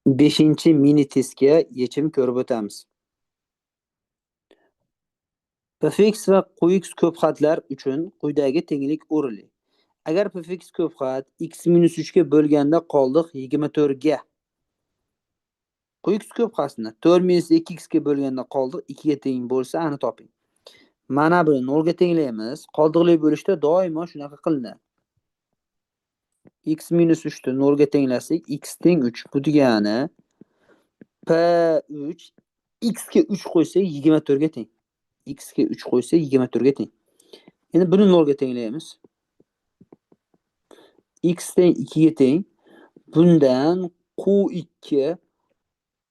5. Mini testga yechim ko'rib o'tamiz. Pfx va Qx ko'pxatlar uchun quyidagi tenglik o'rinli. Agar pfx ko'pxat x minus 3 ga bo'lganda qoldiq 24 ga. Qx ko'pxatni 4 minus 2x ga bo'lganda qoldiq 2 ga teng bo'lsa, ani toping. Mana buni 0 ga tenglaymiz. Qoldiqli bo'lishda doimo shunaqa qilinadi. X minus 3 ni 0 ga tenglasak, x teng 3. Bu degani P3 x ga 3 qo'ysak 24 ga teng. X ga 3 qo'ysak 24 ga teng. Endi buni 0 ga tenglaymiz. X teng 2 ga teng. Bundan Q2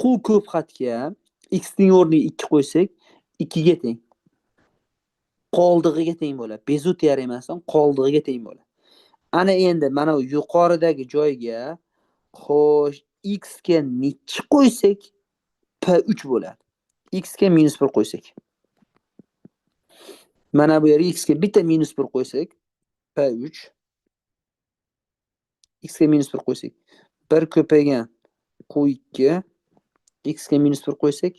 Q ko'p xatga x ning o'rniga 2 qo'ysak 2 ga teng. Qoldig'iga teng bo'ladi. Bezu teoremasidan qoldig'iga teng bo'ladi. Ana endi mana bu yuqoridagi joyga xo'sh x ga nechi qo'ysak P3 bo'ladi. X ga -1 qo'ysak. Mana bu yerga x ga bitta -1 qo'ysak P3, x ga -1 qo'ysak 1 ko'paygan Q2 x ga -1 qo'ysak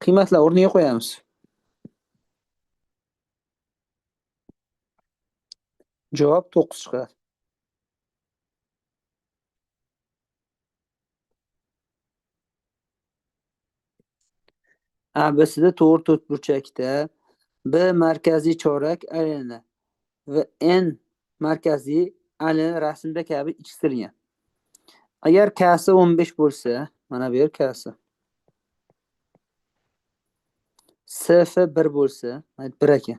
qiymatlar o'rniga qo'yamiz. Javob 9 chiqadi. ABC'da to'g'ri to'rtburchakda B markaziy chorak aylana va N markaziy aylana rasmda kabi chizilgan. Agar K'si 15 bo'lsa, mana bu yer K'si. SF 1 bo'lsa, mana 1 ekan.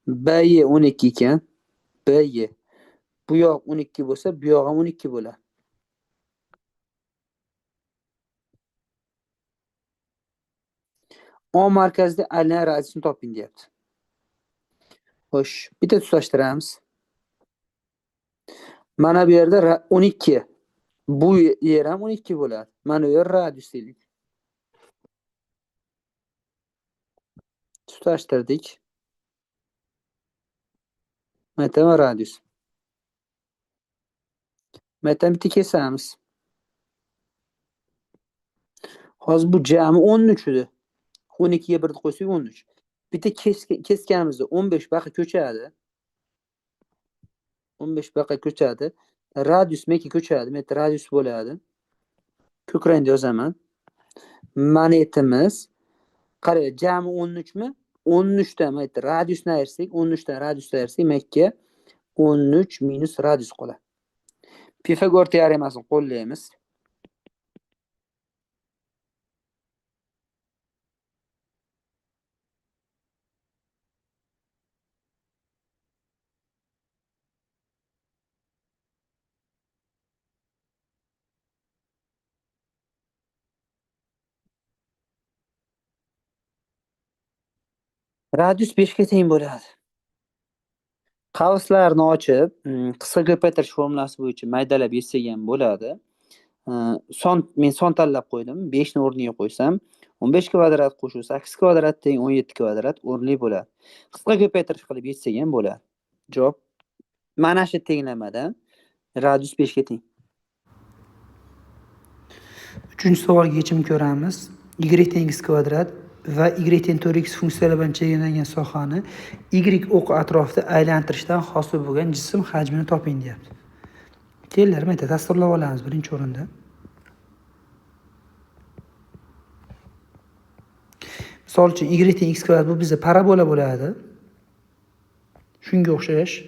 BY 12 ekan. BY. Bu yoq 12 bo'lsa, bu yoq ham 12 bo'ladi. O markazida aylana radiusini toping deyapti. Xo'sh, bitta tutashtiramiz. Mana bu yerda 12. Bu yer ham 12 bo'ladi. Mana bu yer radius deylik. Tutashtirdik. Mana radius. Mana bitta kesamiz. Hozir bu jami 13 edi. 12 ga 1 qo'ysak 13. Bitta kesganimizda 15 baqa ko'chadi. 15 baqa ko'chadi. Radius meki ko'chadi. Metr radius bo'ladi. Ko'k rangda yozaman. Manetimiz qarang, jami 13 mi? 13 dan metr radiusni ayirsak, 13 dan radiusni ayirsak, mekka 13 minus radius qoladi. Pifagor teoremasini qo'llaymiz. Radius 5 ga teng bo'ladi. Qavslarni ochib, qisqa ko'paytirish formulasi bo'yicha maydalab yechsak ham bo'ladi. Son, men son tanlab qo'ydim. 5 ni o'rniga qo'ysam, 15 kvadrat qo'shib 8 kvadrat teng 17 kvadrat o'rnli bo'ladi. Qisqa ko'paytirish qilib yechsak ham bo'ladi. Javob mana shu tenglamada radius 5 ga teng. 3-savolga yechim ko'ramiz. Y teng x kvadrat va y teng 4x funksiyalari bilan chegaralangan sohani y o'qi atrofida aylantirishdan hosil bo'lgan jism hajmini toping deyapti. Kelinglar, mayda tasvirlab olamiz birinchi o'rinda. Misol uchun y teng x kvadrat bu bizda parabola bo'ladi. Shunga o'xshash.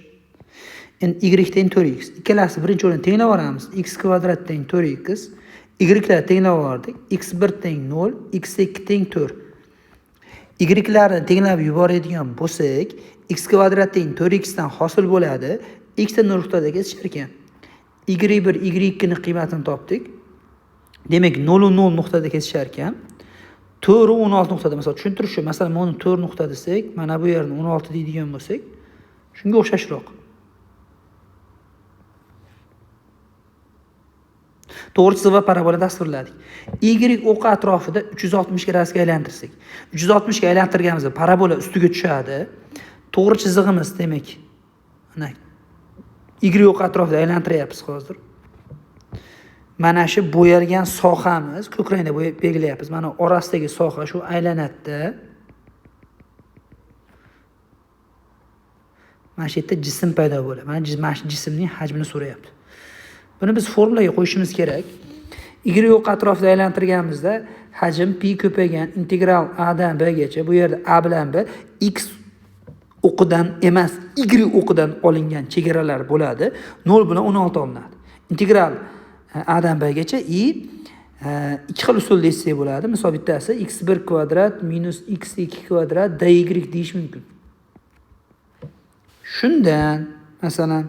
Endi y teng 4x. Ikkalasi birinchi o'rinda tenglab olamiz. X kvadrat teng 4x. Y'lar tenglab oldik. X1 teng 0, x2 teng 4. Y'larni tenglab yuboradigan bo'lsak, x kvadrat teng 4x dan hosil bo'ladi. X ta nuqtada kesishar ekan. Y1, Y2 ni qiymatini topdik. Demak, 0 va 0 nuqtada kesishar ekan. 4 va 16 nuqtada, masalan, tushuntirish shu. Masalan, mana 4 nuqta desak, mana bu yerni 16 deydigan bo'lsak, shunga o'xshashroq. To'g'ri chiziq va parabola tasvirladik. Y o'qi atrofida 360 gradusga aylantirsak. 360 ga aylantirganimizda parabola ustiga tushadi. To'g'ri chizig'imiz demak, mana Y o'qi atrofida aylantiryapmiz hozir. Mana shu bo'yalgan sohamiz, ko'k rangda belgilayapmiz. Mana orasidagi soha shu aylanadi. Mana shu yerda jism paydo bo'ladi. Mana shu jismning hajmini so'rayapti. Buni biz formulaga qo'yishimiz kerak. Y o'qi atrofida aylantirganimizda hajm pi ko'paygan integral a dan b gacha, bu yerda a bilan b x o'qidan emas, y o'qidan olingan chegaralar bo'ladi. 0 bilan 16 olinadi. Integral a dan b gacha i ikki xil usulda yechsak bo'ladi. Misol bittasi x1 kvadrat minus x2 kvadrat dy deyish mumkin. Shundan masalan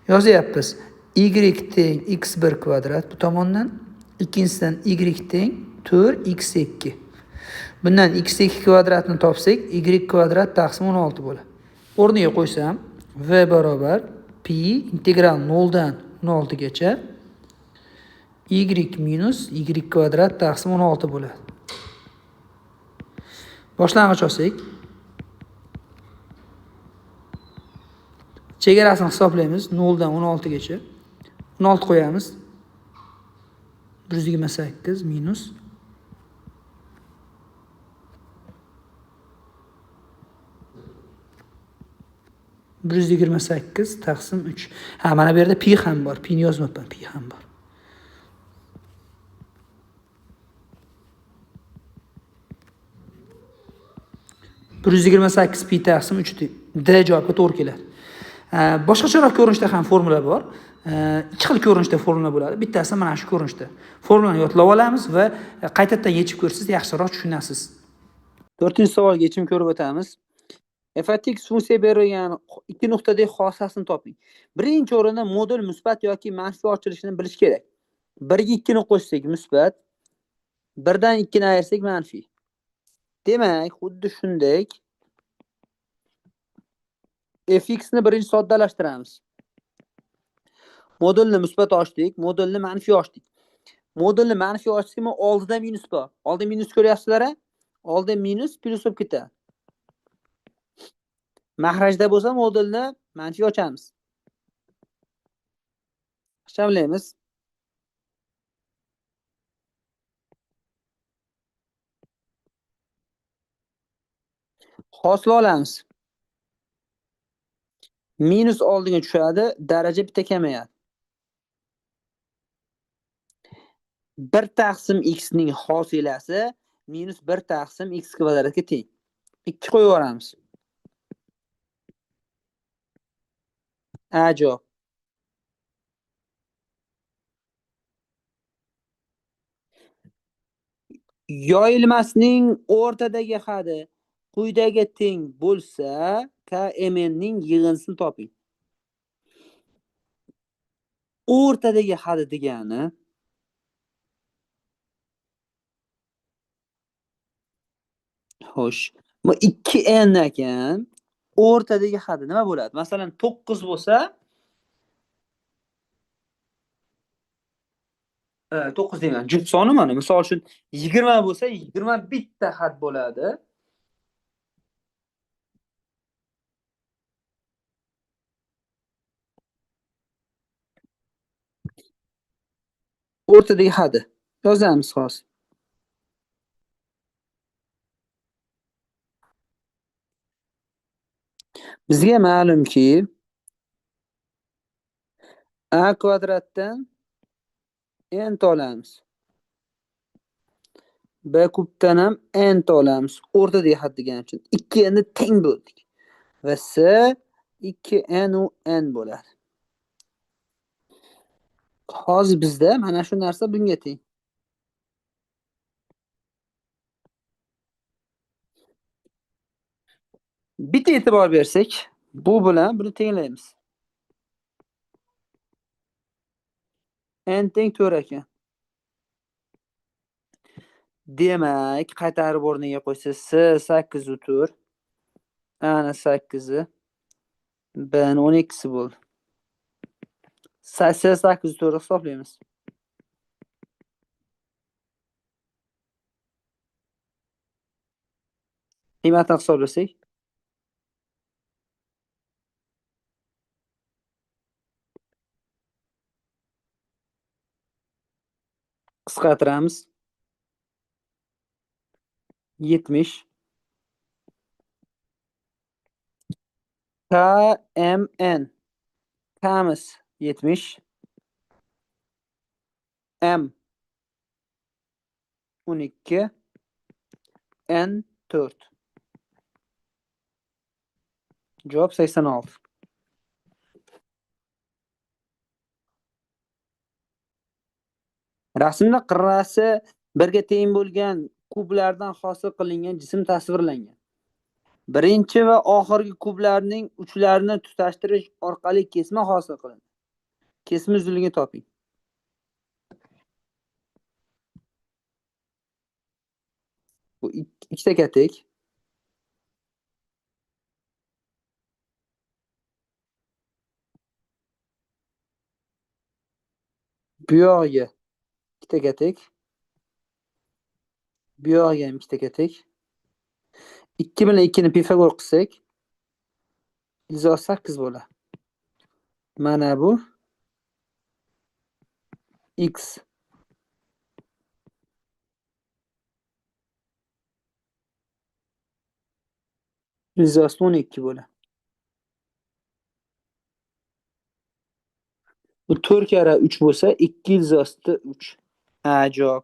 yozyapmiz y teng x1 kvadrat bu tomondan, ikkinchisidan y teng 4x2. Bundan x2 kvadratni topsak y kvadrat taqsim 16 bo'ladi. O'rniga qo'ysam v barobar pi integral 0 dan 16 gacha y minus y kvadrat taqsim 16 bo'ladi. Boshlang'ich olsak, chegarasini hisoblaymiz 0 dan 16 gacha. 16 qo'yamiz. 128 minus 128 taqsim 3. Ha, mana bu yerda pi ham bor. Pini yozmabman, pi ham bor. 128 pi taqsim 3 D javobga to'g'ri keladi. Boshqacharoq ko'rinishda ham formula bor. Ikki xil ko'rinishda formula bo'ladi. Bittasi mana shu ko'rinishda. Formulani yodlab olamiz va qaytadan yechib ko'rsangiz yaxshiroq tushunasiz. 4-savolga yechim ko'rib o'tamiz. F x funksiya berilgan ikki nuqtadagi xosasini toping. Birinchi o'rinda modul musbat yoki manfiy ochilishini bilish kerak. 1 ga 2 ni qo'shsak musbat, 1 dan 2 ni ayirsak manfiy. Demak, xuddi shunday fx ni birinchi soddalashtiramiz. Modulni musbat ochdik, modulni manfiy ochdik. Modulni manfiy ochsakmi oldida minus bor. Oldida minus ko'ryapsizlar-a? Oldida minus plyus bo'lib ketadi. Mahrajda bo'lsa modulni manfiy ochamiz. Ixchamlaymiz. Hosil olamiz. Minus oldinga tushadi, daraja bitta kamayadi. 1 taqsim x ning hosilasi minus 1 taqsim x kvadratga teng. 2 qo'yib yuboramiz. A javob. Yoyilmasning o'rtadagi hadi quyidagi teng bo'lsa, KMN ning yig'indisini toping. O'rtadagi hadi degani xo'sh, bu 2n ekan. O'rtadagi hadi nima bo'ladi? Masalan, 9 bo'lsa, 9 deyman, juft soni mana. Misol uchun 20 bo'lsa, 21 ta had bo'ladi. O'rtadagi hadi yozamiz hozir. Bizga ma'lumki a kvadratdan n ta olamiz. B kubdan ham n ta olamiz. O'rtadagi had degani uchun 2 n ni teng bo'ldik. Va s 2 n u n bo'ladi. Hozir bizda mana shu narsa bunga teng. Bitta e'tibor bersak, bu bilan buni tenglaymiz. N teng 4 ekan. Demak, qaytarib o'rniga qo'ysa S 8 u 4, A ni 8-i, B ni 12-si bo'ldi. S 8 u 4 hisoblaymiz. Qiymatini hisoblasak, Qisqartiramiz. 70. KMN. K'miz 70. M 12. N 4. Javob 86. Rasmda qirrasi birga teng bo'lgan kublardan hosil qilingan jism tasvirlangan. Birinchi va oxirgi kublarning uchlarini tutashtirish orqali kesma hosil qilinadi. Kesma uzunligini toping. Bu ikkita katak. Bu yog'iga ikkita katak. Bu yog'iga ham ikkita katak. 2 bilan 2 ni Pifagor qilsak, ildiz 8 bo'ladi. Mana bu x. Ildiz 12 bo'ladi. Bu 4 karra 3 bo'lsa, 2 ildiz osti 3. Ha, javob.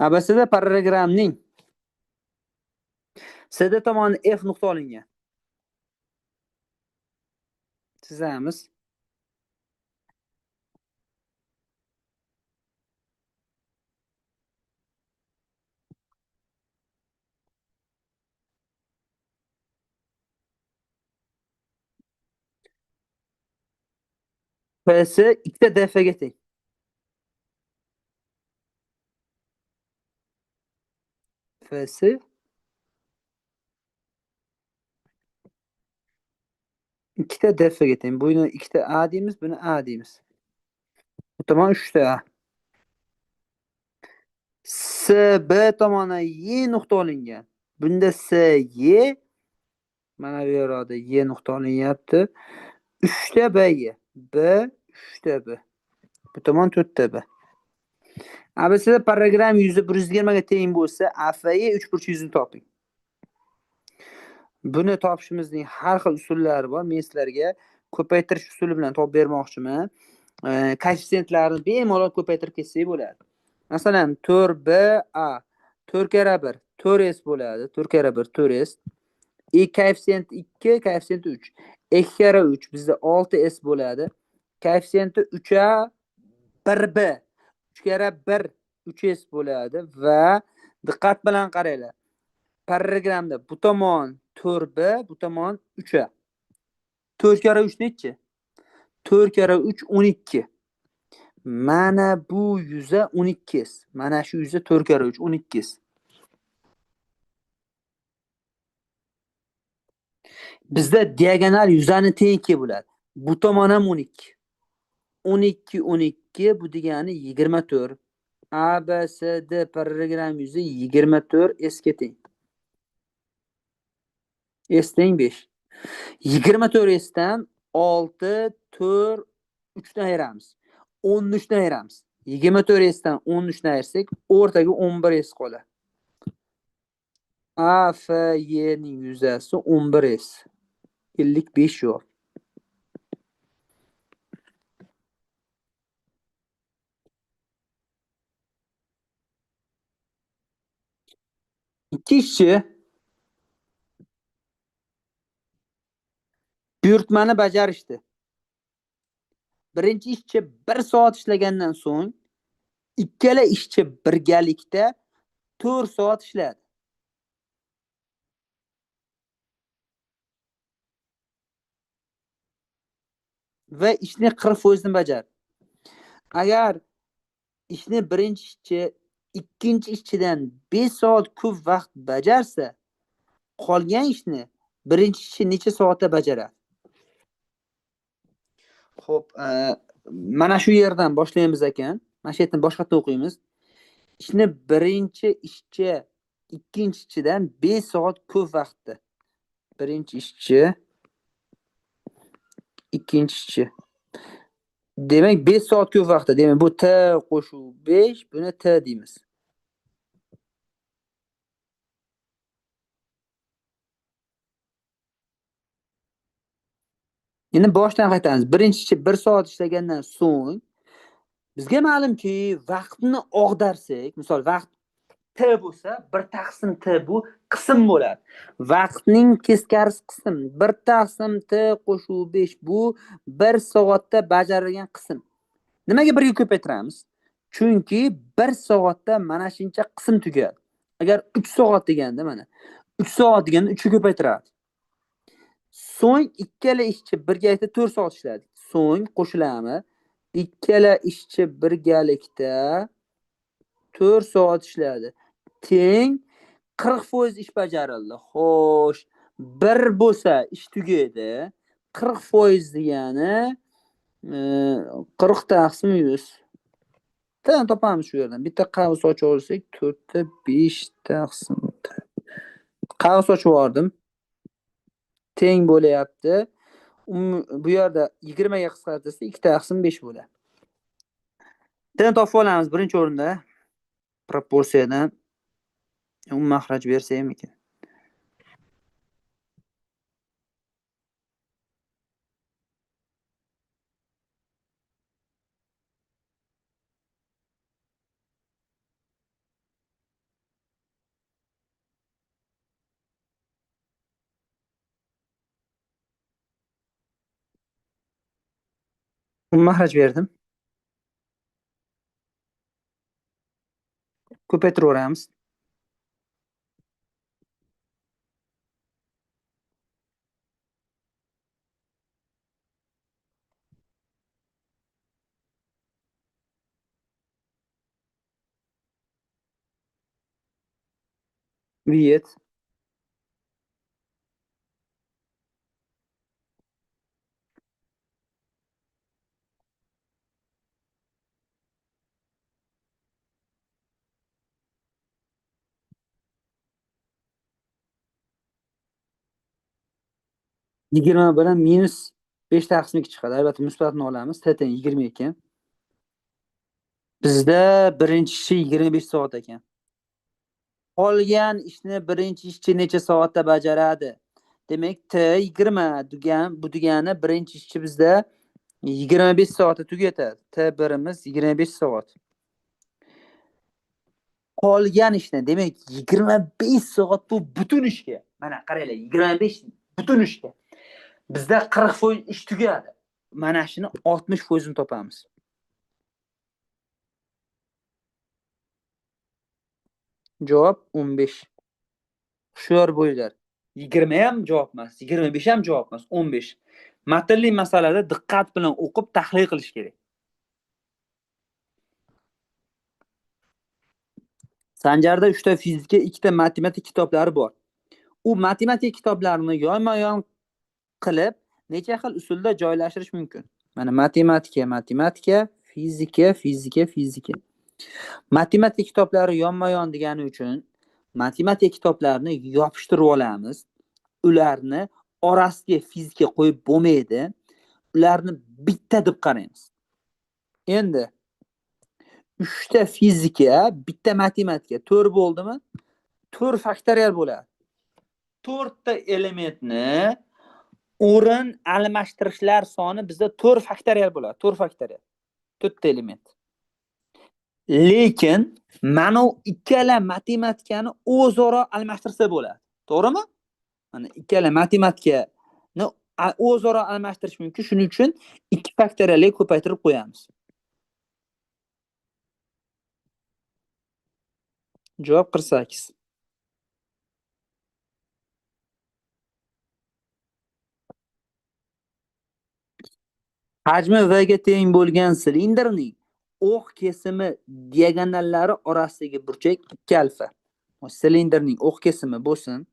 ABCD parallelogramning CD tomoni F nuqta olingan. Chizamiz. P'si ikkita DFga teng. F'si ikkita DFga teng. Buni ikkita A deymiz, buni A deymiz. Bu tomon 3ta A. SB tomoni Y nuqta olingan. Bunda SY mana bu yerda Y nuqta olinyapti. 3ta BY. B 3ta B. Bu tomon 4ta B. ABCD parallelogram yuzi 120 ga teng bo'lsa, AFE uchburch yuzini toping. Buni topishimizning har xil usullari bor. Men sizlarga ko'paytirish usuli bilan topib bermoqchiman. Koeffitsiyentlarni bemalol ko'paytirib ketsak bo'ladi. Masalan, 4BA 4 karra 1 4S bo'ladi. 4 karra 1 4S. E koeffitsiyenti 2, koeffitsiyenti 3. 2 karra 3 bizda 6S bo'ladi. Koeffitsiyenti 3A 1B. 3 karra 1 3S bo'ladi va diqqat bilan qaranglar. Parallelogramda bu tomon 4B, bu tomon 3A. 4 karra 3 nechi? 4 karra 3 12. Mana bu yuza 12S. Mana shu yuza 4 karra 3 12S. Bizda diagonal yuzani tengki bo'ladi. Bu tomon ham 12. 12 12 bu degani 24. A B C D parallelogram yuzi 24 S ga teng. S teng 5. 24 S dan 6 4 3 dan ayiramiz. 13 dan ayiramiz. 24 S dan 13 dan ayirsak, o'rtaga 11 S qoladi. A F Y ning yuzasi 11 S. 55 javob. Ikki ishchi buyurtmani bajarishdi. Birinchi ishchi 1 soat ishlagandan so'ng ikkala ishchi birgalikda 4 soat ishladi. Va ishni 40% bajardi. Agar ishni birinchi ishchi ikkinchi ishchidan 5 soat ko'p vaqt bajarsa, qolgan ishni birinchi ishchi necha soatda bajaradi? Xo'p, mana shu yerdan boshlaymiz ekan. Mana shu yerdan boshqatdan o'qiymiz. Ishni birinchi ishchi ikkinchi ishchidan 5 soat ko'p vaqtda. Birinchi ishchi Ikkinchi ishchi. Demak, 5 soat ko'p vaqtda. Demak, bu T qo'shuv 5, buni T deymiz. Endi boshdan qaytamiz. Birinchi ishchi 1 soat ishlagandan so'ng bizga ma'lumki, vaqtni og'darsak, misol vaqt T bo'lsa, 1 taqsim T bu qism bo'ladi. Vaqtning teskarisi qism. 1 taqsim T qo'shuv 5 bu 1 soatda bajarilgan qism. Nimaga 1 ga ko'paytiramiz? Chunki 1 soatda mana shuncha qism tugadi. Agar 3 soat deganda mana 3 soat deganda 3 ga ko'paytiradi. So'ng ikkala ishchi birgalikda 4 soat ishladi. So'ng qo'shilami? Ikkala ishchi birgalikda 4 soat ishladi. Teng 40% ish bajarildi. Xo'sh, 1 bo'lsa ish tugaydi. 40% degani 40 taqsim 100. Tan topamiz shu yerdan. Bitta qavs ochib olsak, 4 ta 5 taqsim. Qavs ochib yubordim. Teng bo'lyapti. Bu yerda 20 ga qisqartirsa 2 taqsim 5 bo'ladi. Tan topib olamiz birinchi o'rinda. Proporsiyadan mahraj bersa ham ekan. Mahraj berdim. Ko'paytiraveramiz. Viyet. Yigirma bilan minus 5 taqsim 2 chiqadi. Albatta musbatni olamiz. T teng 20 ekan. Bizda birinchi ishchi 25 soat ekan. Qolgan ishni birinchi ishchi necha soatda bajaradi? Demak, T 20 degan, bu degani birinchi ishchi bizda 25 soatda tugatadi. T birimiz 25 soat. Qolgan ishni, demak, 25 soat bu butun ishga. Mana qaranglar, 25 butun ishga. Bizda 40% ish tugadi. Mana shuni 60%ni topamiz. Javob 15. Hushyor bo'linglar. 20 ham javob emas, 25 ham javob emas, 15. Matnli masalada diqqat bilan o'qib tahlil qilish kerak. Sanjarda 3 ta fizika, 2 ta matematik kitoblari bor. U matematik kitoblarini yonma-yon qilib necha xil usulda joylashtirish mumkin? Mana matematika, matematika, fizika, fizika, fizika. Matematik kitoblari yonma-yon degani uchun matematik kitoblarini yopishtirib olamiz. Ularni orasiga fizika qo'yib bo'lmaydi. Ularni bitta deb qaraymiz. Endi 3 ta fizika, bitta matematika 4 bo'ldimi? 4 faktorial bo'ladi. 4 ta elementni o'rin almashtirishlar soni bizda 4 faktorial bo'ladi. 4 faktorial. 4 ta element. Lekin mana u ikkala matematikani o'zaro almashtirsa bo'ladi. To'g'rimi? Mana ikkala matematikani o'zaro almashtirish mumkin. Shuning uchun 2 faktorialga ko'paytirib qo'yamiz. Javob 48. Hajmi V ga teng bo'lgan silindrning o'q kesimi diagonallari orasidagi burchak 2 alfa. Silindrning o'q kesimi bo'lsin.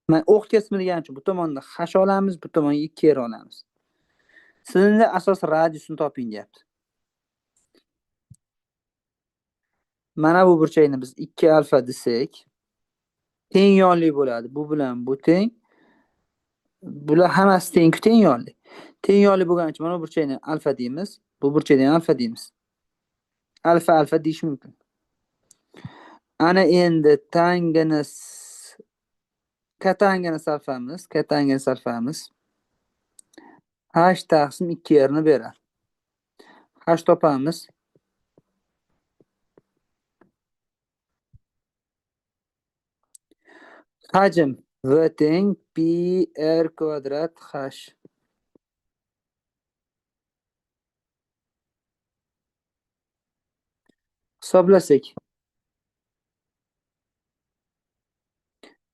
Mana o'q kesimi degani uchun bu tomonda h olamiz, bu tomonga 2 r olamiz. Silindr asos radiusini toping deyapti. Mana bu burchakni biz 2 alfa desak, teng yonli bo'ladi. Bu bilan bu teng. Bular hammasi teng-ku, teng yonli. Teng yonli bo'lgani uchun mana bu burchakni alfa deymiz, bu burchakni ham alfa deymiz. Alfa alfa deyish mumkin. Ana endi tangens kotangens alfamiz, kotangens alfamiz h taqsim 2 r ni beradi. H topamiz. Hajm V teng pi r kvadrat h. Hisoblasak.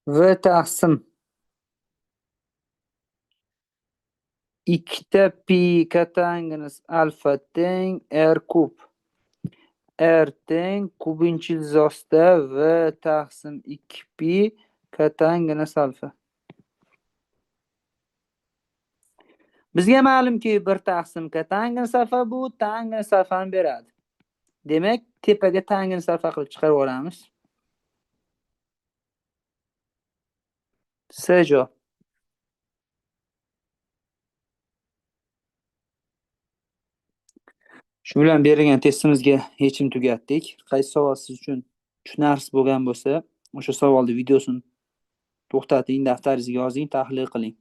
V taqsim 2 pi kotangens alfa teng r kub. R teng kubinchi ildiz V taqsim 2 pi kotangens alfa. Bizga ma'lumki 1 taqsim kotangens alfa bu tangens alfani beradi. Demak, tepaga tangens alfa qilib chiqarib olamiz. S javob. Shu bilan berilgan testimizga yechim tugatdik. Qaysi savol siz uchun tushunarsiz bo'lgan bo'lsa, o'sha savolning videosini to'xtating, daftaringizga yozing, tahlil qiling.